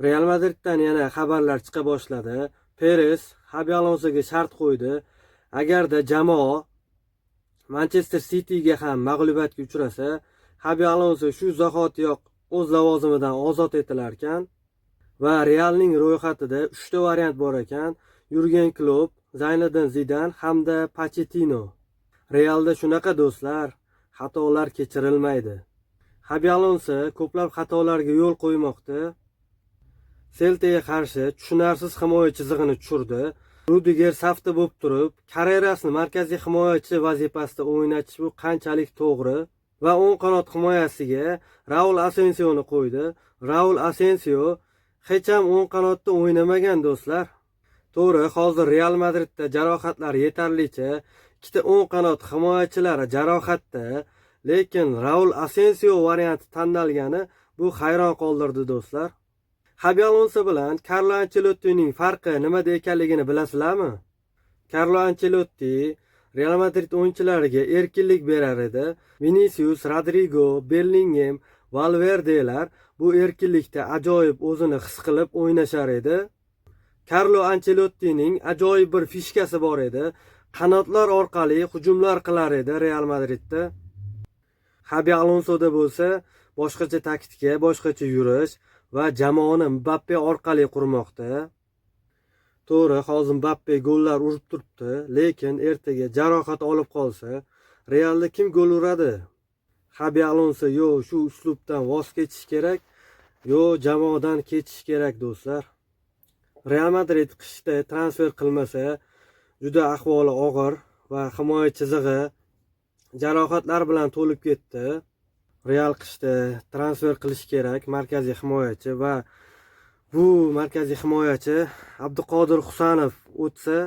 Real Madriddan yana xabarlar chiqa boshladi. Peres Xabi Alonsoga shart qo'ydi. Agarda jamoa Manchester Cityga ham mag'lubiyatga uchrasa, Xabi Alonso shu zahotiyoq o'z lavozimidan ozod etilar ekan va Realning ro'yxatida 3 ta variant bor ekan: Yurgen Klopp, Zinedin Zidan hamda Pochettino. Realda shunaqa, do'stlar, xatolar kechirilmaydi. Xabi Alonso ko'plab xatolarga yo'l qo'ymoqda. Seltaga qarshi tushunarsiz himoya chizig'ini tushirdi. Rudiger safda bo'lib turib, Karrerasni markaziy himoyachi vazifasida o'ynatish, bu qanchalik to'g'ri? Va o'ng qanot himoyasiga Raul Asensioni qo'ydi. Raul Asensio hech ham o'ng qanotda o'ynamagan, do'stlar. To'g'ri, hozir Real Madridda jarohatlar yetarlicha, ikkita o'ng qanot himoyachilari jarohatda, lekin Raul Asensio varianti tanlalgani, bu hayron qoldirdi, do'stlar. Xabi Alonso bilan Karlo Anchelottining farqi nimada ekanligini bilasizlarmi? Karlo Ancelotti Real Madrid o'yinchilariga erkinlik berar edi. Vinicius, Rodrigo, Bellingham, Valverdelar bu erkinlikda ajoyib o'zini his qilib o'ynashar edi. Karlo Anchelottining ajoyib bir фишка si bor edi. Qanotlar orqali hujumlar qilar edi Real Madridda. Xabi Alonsoda bo'lsa boshqacha taktika, boshqacha yurish va jamoani Mbappe orqali qurmoqda. To'g'ri, hozir Mbappe gollar urib turibdi, lekin ertaga jarohat olib qolsa, Realda kim gol uradi? Xabi Alonso yo shu uslubdan voz kechish kerak, yo jamoadan ketish kerak, do'stlar. Real Madrid qishda transfer qilmasa, juda ahvoli og'ir va himoya chizig'i jarohatlar bilan to'lib ketdi. Real qishda transfer qilish kerak markaziy himoyachi va bu markaziy himoyachi Abduqodir Husanov o'tsa,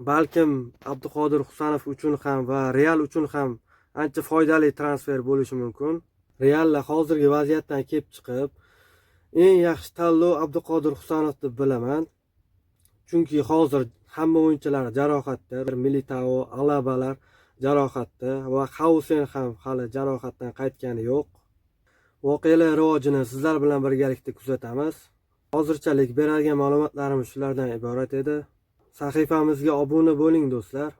balkim Abduqodir Husanov uchun ham va Real uchun ham ancha foydali transfer bo'lishi mumkin. Realda hozirgi vaziyatdan kelib chiqib, eng yaxshi tanlov Abduqodir Husanov deb bilaman. Chunki hozir hamma o'yinchilar jarohatda, Militao, Alabalar jarohatda va Xausen ham hali jarohatdan qaytgani yo'q. Voqealar rivojini sizlar bilan birgalikda kuzatamiz. Hozirchalik beradigan ma'lumotlarimiz shulardan iborat edi. Sahifamizga obuna bo'ling, do'stlar.